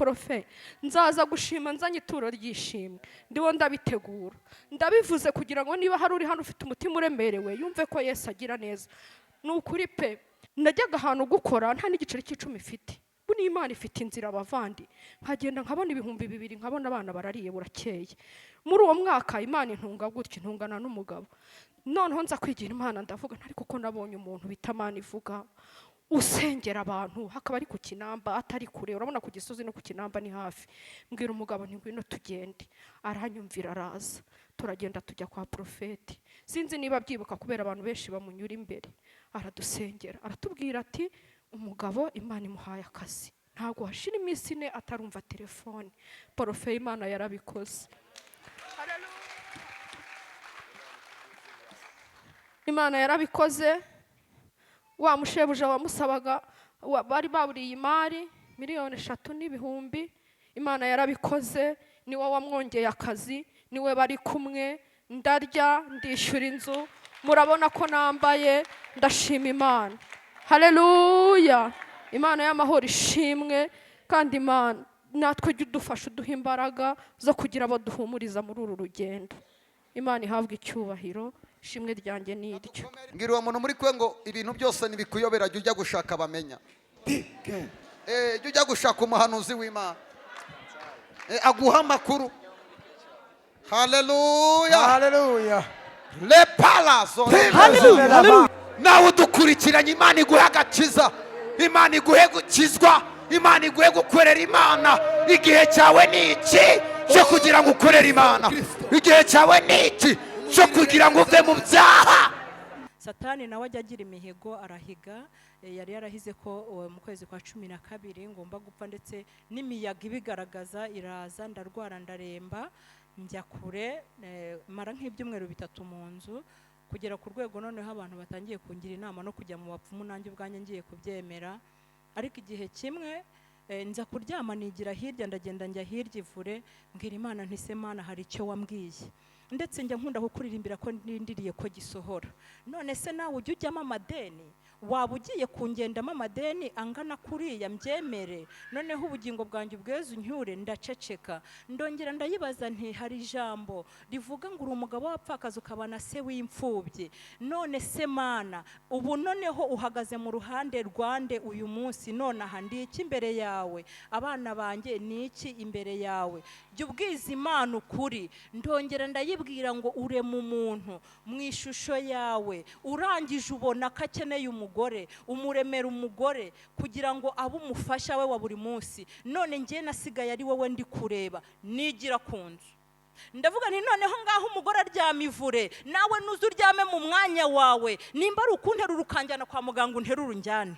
Profe, nzaza gushima nzanye ituro ry'ishimwe. Ndiwo ndabitegura, ndabivuze kugira ngo niba hari uri hano ufite umutima uremerewe yumve ko Yesu agira neza. Ni ukuri pe, najyaga ahantu gukora nta n'igiceri cy'icumi mfite. Buriya Imana ifite inzira, abavandi. Nkagenda nkabona 2000, nkabona abana barariye, burakeye. Muri uwo mwaka Imana intunga gutya, intungana n'umugabo. Noneho nza kwigira Imana, ndavuga ariko ko nabonye umuntu bita Mana ivuga usengera abantu, hakaba ari ku Kinamba, atari kure. Urabona ku Gisozi no ku Kinamba ni hafi. Mbwira umugabo nti: "Ngwino tugende." Aranyumvira, araza, turagenda, tujya kwa porofeti. Sinzi niba abyibuka kubera abantu benshi bamunyura imbere. Aradusengera, aratubwira ati: "Umugabo Imana imuhaye akazi, ntabwo hashira iminsi 4 atarumva telefone." Porofe, Imana yarabikoze, Imana yarabikoze. Wa mushebuja wamusabaga bari baburiye imari miliyoni 3 n'ibihumbi, Imana yarabikoze, niwe wamwongeye akazi, niwe bari kumwe. Ndarya, ndishyura inzu, murabona ko nambaye. Ndashima Imana. Haleluya! Imana y'amahoro ishimwe. Kandi Imana natwe jya udufasha, uduha imbaraga zo kugira abo duhumuriza muri uru rugendo. Imana ihabwe icyubahiro. Ishimwe ryanjye ni iryo. Mbwira uwo muntu muri kwe ngo ibintu byose ntibikuyobera, jya ujya gushaka bamenya. Jya ujya gushaka umuhanuzi w'Imana, aguha amakuru. Haleluya! Haleluya. Lepalazo. Haleluya. Nawe udukurikiranye, Imana iguhe agakiza, Imana iguhe gukizwa, Imana iguhe gukorera Imana. Igihe cyawe ni iki cyo kugira ngo ukorere Imana. Igihe cyawe ni iki cyo kugira ngo uve mu byaha. Satani nawe ajya agira imihigo, arahiga. Yari yarahize ko mu kwezi kwa 12 ngomba gupfa, ndetse n'imiyaga ibigaragaza iraza, ndarwara, ndaremba, njya kure, mara nk'ibyumweru 3 mu nzu, kugera ku rwego noneho abantu batangiye kungira inama no kujya mu bapfumu, nanjye ubwanjye ngiye kubyemera. Ariko igihe kimwe nza kuryama, nigira hirya, ndagenda njya hirya ivure, mbwira Imana nti: "Se Mana, hari icyo wambwiye, ndetse njya nkunda kukuririmbira ko ndindiriye ko gisohora. None se nawe ujya ujyamo amadeni? Waba ugiye kungendamo amadeni angana kuriya mbyemere, noneho ubugingo bwanjye ubweze uncyure?" Ndaceceka. Ndongera ndayibaza nti: "Hari ijambo rivuga ngo uri umugabo w'abapfakazi, ukaba na se w'imfubyi. None se Mana, ubu noneho uhagaze mu ruhande rwande uyu munsi? None aha ndi iki imbere yawe? Abana banjye ni iki imbere yawe?" Jya ubwiza Imana ukuri. Ndongera ndayibwira ngo: "Urema umuntu mu ishusho yawe, urangije ubona ko akeneye umugore, umuremera umugore kugira ngo abe umufasha we wa buri munsi. None njye nasigaye ari wowe ndi kureba." Nigira ku nzu, ndavuga nti: "Noneho ngaho umugore aryama ivure, nawe nuze uryame mu mwanya wawe. Nimba ari ukunterura ukanjyana kwa muganga, unterure unjyane.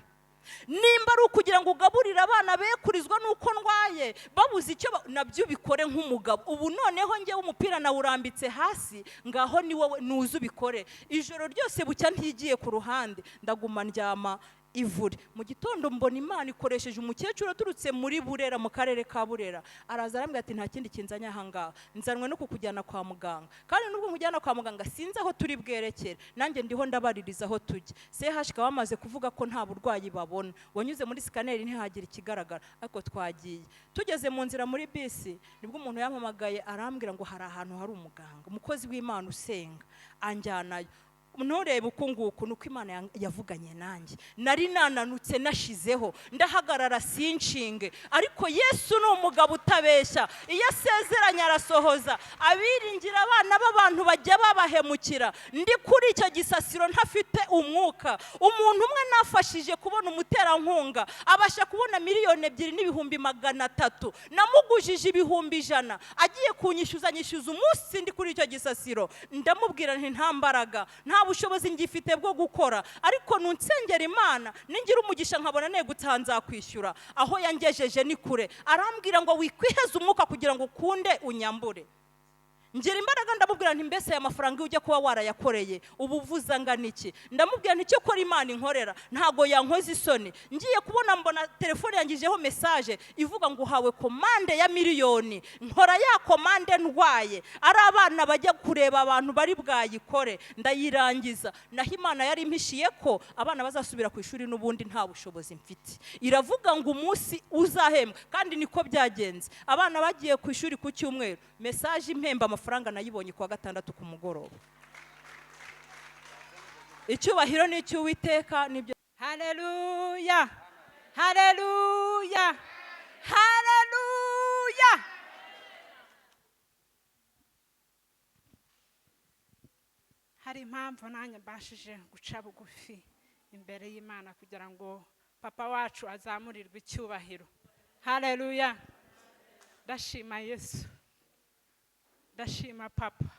Nimba ari ukugira ngo ugaburire abana be kurizwa n'uko ndwaye, babuze icyo nabyo ubikore nk'umugabo. Ubu noneho njyewe umupira nawurambitse hasi, ngaho ni wowe nuze ubikore." Ijoro ryose bucya ntigiye ku ruhande, ndaguma ndyama ivure. Mu gitondo mbona Imana ikoresheje umukecuru aturutse muri Burera, mu karere ka Burera, araza arambwira ati: "Nta kindi kinzanye aha ngaha, nzanwe no kukujyana kwa muganga. Kandi nubwo nkujyana kwa muganga, sinzi aho turi bwerekere, nanjye ndiho ndabaririza aho tujya. CHK bamaze kuvuga ko nta burwayi babona, wanyuze muri scanner ntihagire ikigaragara, ariko twagiye." Tugeze mu nzira muri bisi, nibwo umuntu yampamagaye, arambwira ngo hari ahantu hari umuganga, umukozi w'Imana usenga, anjyanayo. Nturebe uku nguku, ni uko Imana yavuganye nanjye. Nari nananutse, nashizeho, ndahagarara sinshinge, ariko Yesu ni umugabo utabeshya. Iyo asezeranye arasohoza. Abiringira abana b'abantu bajya babahemukira. Ndi kuri icyo gisasiro ntafite umwuka, umuntu umwe nafashije kubona umuterankunga, abasha kubona 2,300,000. Namugujije 100,000, agiye kunyishyuza nyishyuza umunsi ndi kuri icyo gisasiro. Ndamubwira nti: "Nta mbaraga, nta bushobozi ngifite bwo gukora, ariko nunsengera Imana ningira umugisha nkabona negutse aha nzakwishyura." Aho yangejeje ni kure. Arambwira ngo: "Wikwiheza umwuka kugira ngo ukunde unyambure." Ngira imbaraga, ndamubwira nti: "Mbese aya mafaranga iyo ujya kuba warayakoreye, ubu uvuze angana iki?" Ndamubwira nti: "Icyo kora Imana inkorera ntabwo yankoze isoni." Ngiye kubona, mbona telefone yangijeho message ivuga ngo: "Uhawe commande ya miliyoni." Nkora ya commande ndwaye, ari abana bajya kureba abantu bari bwayikore, ndayirangiza. Naho Imana yari impishiye ko abana bazasubira ku ishuri n'ubundi nta bushobozi mfite. Iravuga ngo: "Umunsi uzahembwa." Kandi niko byagenze. Abana bagiye ku ishuri ku cyumweru, message impemba amafaranga nayibonye ku wa gatandatu ku mugoroba. Icyubahiro ni icy'Uwiteka, nibyo. Haleluya, haleluya, haleluya! Hari impamvu nanjye mbashije guca bugufi imbere y'Imana kugira ngo papa wacu azamurirwe icyubahiro. Haleluya! Ndashima Yesu, ndashima papa,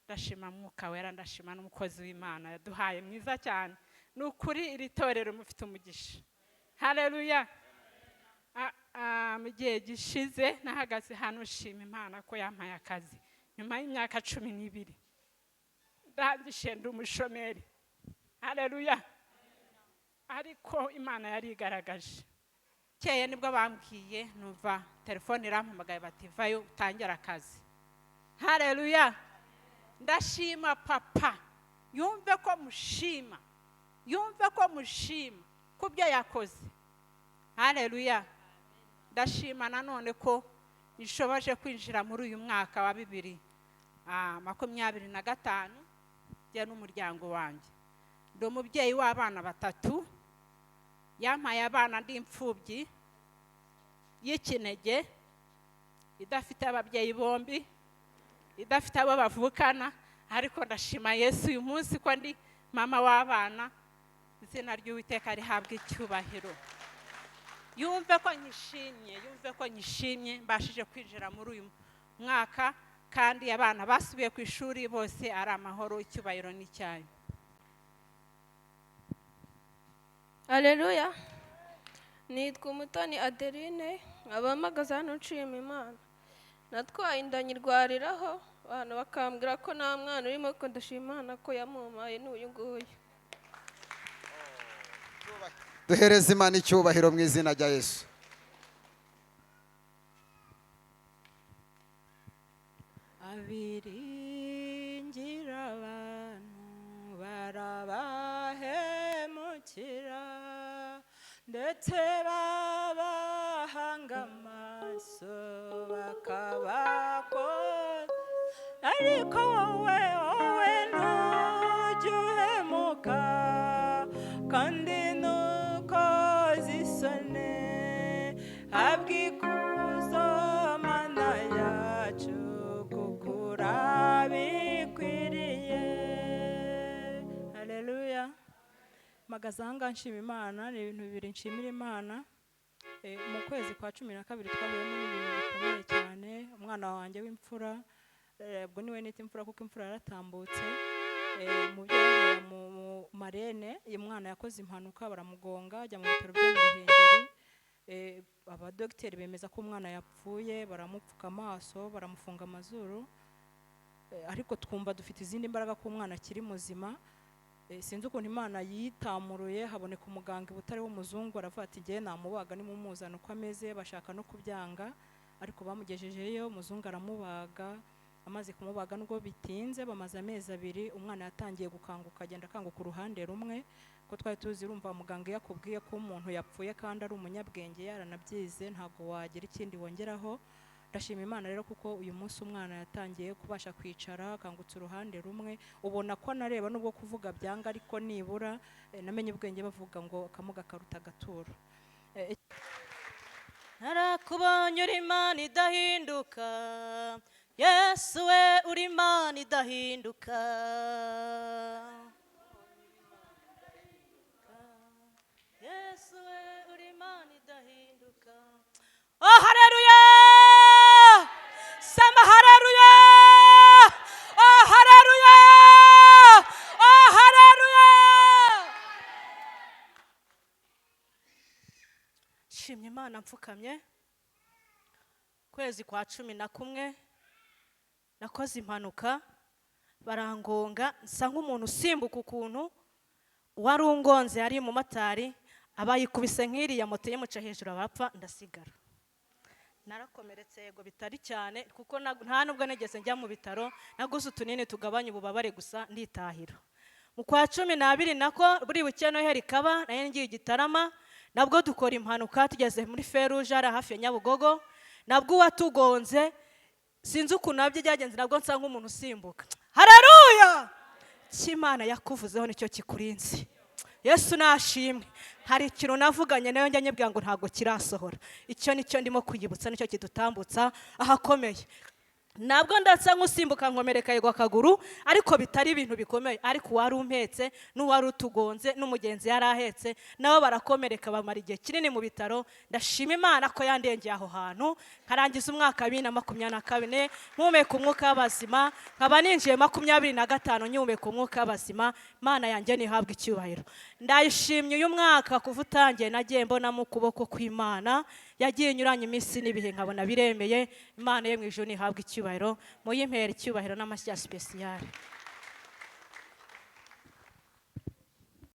ndashima Mwuka Wera, ndashima n'umukozi w'Imana yaduhaye mwiza cyane. Ni ukuri iri torero mufite umugisha. Haleluya! Mu gihe gishize nahagaze hano nshima Imana ko yampaye akazi nyuma y'imyaka 12 ndangije ndi umushomeri. Haleluya! Ariko Imana yarigaragaje. Keye nibwo bambwiye, numva telefone irampamagaye bati: "Vayo utangire akazi." Haleluya! Ndashima papa, yumve ko mushima, yumve ko mushima ku byo yakoze. Haleluya! Ndashima nanone ko nishoboje kwinjira muri uyu mwaka wa 2025 njye n'umuryango wanjye. Ndi umubyeyi w'abana batatu. Yampaye abana ndi imfubyi y'ikinege, idafite ababyeyi bombi, idafite abo bavukana. Ariko ndashima Yesu uyu munsi ko ndi mama w'abana. Izina ry'Uwiteka rihabwa icyubahiro. Yumve ko nyishimye, yumve ko nyishimye mbashije kwinjira muri uyu mwaka, kandi abana basubiye ku ishuri bose ari amahoro. Icyubahiro n'icyayo. Aleluya! Nitwa Umutoni Adeline, nkaba mpagaze hano nshima Imana. Natwaye inda nyirwariraho, abantu bakambwira ko nta mwana urimo, ariko ndashima Imana ko yamumpaye n'uyu nguyu. Duhereze Imana icyubahiro mu izina rya Yesu. Abiringira abantu barabahemukira, ndetse babahanga amaso bakabakora, ariko wowe, wowe ntujya uhemuka kandi ntukoze isoni. Habwa ikuzo Mana yacu, kuko urabikwiriye. Haleluya! Mpagaze aha ngaha nshima Imana. Ni ibintu bibiri nshimira Imana. Mu kwezi kwa 12 twahuyemo n'ibintu bikomeye cyane. Umwana wanjye w'imfura, ubwo niwe nita imfura kuko imfura yaratambutse, umubyeyi mu marene, uyu mwana yakoze impanuka baramugonga, ajya mu bitaro byo mu Ruhengeri. Abadogiteri bemeza ko umwana yapfuye, baramupfuka amaso, baramufunga amazuru. Ariko twumva dufite izindi mbaraga ko umwana akiri muzima. Sinzi ukuntu Imana yitamuruye, haboneka umuganga i Butare w'umuzungu, aravuga ati: "Ngewe namubaga, nimumuzana uko ameze." Bashaka no kubyanga, ariko bamugejejeyo, umuzungu aramubaga. Amaze kumubaga, nubwo bitinze, bamaze amezi 2, umwana yatangiye gukanguka, agenda akanguka uruhande rumwe. Ko twari tuzi, urumva muganga iyo akubwiye ko umuntu yapfuye kandi ari umunyabwenge yaranabyize, ntabwo wagira ikindi wongeraho. Ndashima Imana rero kuko uyu munsi umwana yatangiye kubasha kwicara, akangutse uruhande rumwe, ubona ko anareba nubwo kuvuga byanga, ariko nibura namenye ubwenge, bavuga ngo akamuga karuta agaturo. Narakubonye uri Imana idahinduka, Yesu we, uri Imana idahinduka. Yesu we, uri Imana idahinduka. Oh, haleluya! Sema haleluya! Oh, haleluya! Oh, haleluya! Nshimye Imana mfukamye. Kwezi kwa 11 Nakoze impanuka barangonga, nsa nk'umuntu usimbuka ukuntu. Uwari ungonze yari umumotari, abayikubise nk'iriya moto yimuca hejuru, abapfa, ndasigara. Narakomeretse yego, bitari cyane, kuko nta nubwo nigeze njya mu bitaro. Naguze utunini tugabanya ububabare gusa, nditahira. Mu kwa 12, nako buri buke Noheli ikaba, nayo ngiye i Gitarama, nabwo dukora impanuka tugeze muri feruje hariya hafi ya Nyabugogo. Nabwo uwatugonze, sinzi ukuntu nabyo byagenze, nabwo nsa nk'umuntu usimbuka. Hararuya! Cy'Imana yakuvuzeho nicyo kikurinze. Yesu nashimwe. Hari ikintu navuganye nayo njya nyibwira ngo ntabwo kirasohora. Icyo nicyo ndimo kuyibutsa, nicyo kidutambutsa ahakomeye. Nabwo ndasa nk'usimbuka, nkomereka yegwa akaguru, ariko bitari ibintu bikomeye. Ariko uwari umpetse n'uwari utugonze n'umugenzi yari ahetse nabo barakomereka, bamara igihe kinini mu bitaro. Ndashima Imana ko yandengeye aho hantu, nkarangiza umwaka 2024 mpumeka umwuka w'abazima, nkaba ninjiye 25 nyihumeka umwuka w'abazima. Imana yanjye ntihabwe icyubahiro. Ndayishimye. Uyu mwaka kuva utangiye nagiye mbonamo ukuboko kw'Imana, yagiye inyuranye iminsi n'ibihe, nkabona biremeye. Imana yo mu ijuru ntihabwe icyubahiro. Muyimpere icyubahiro n'amashyi ya spécial.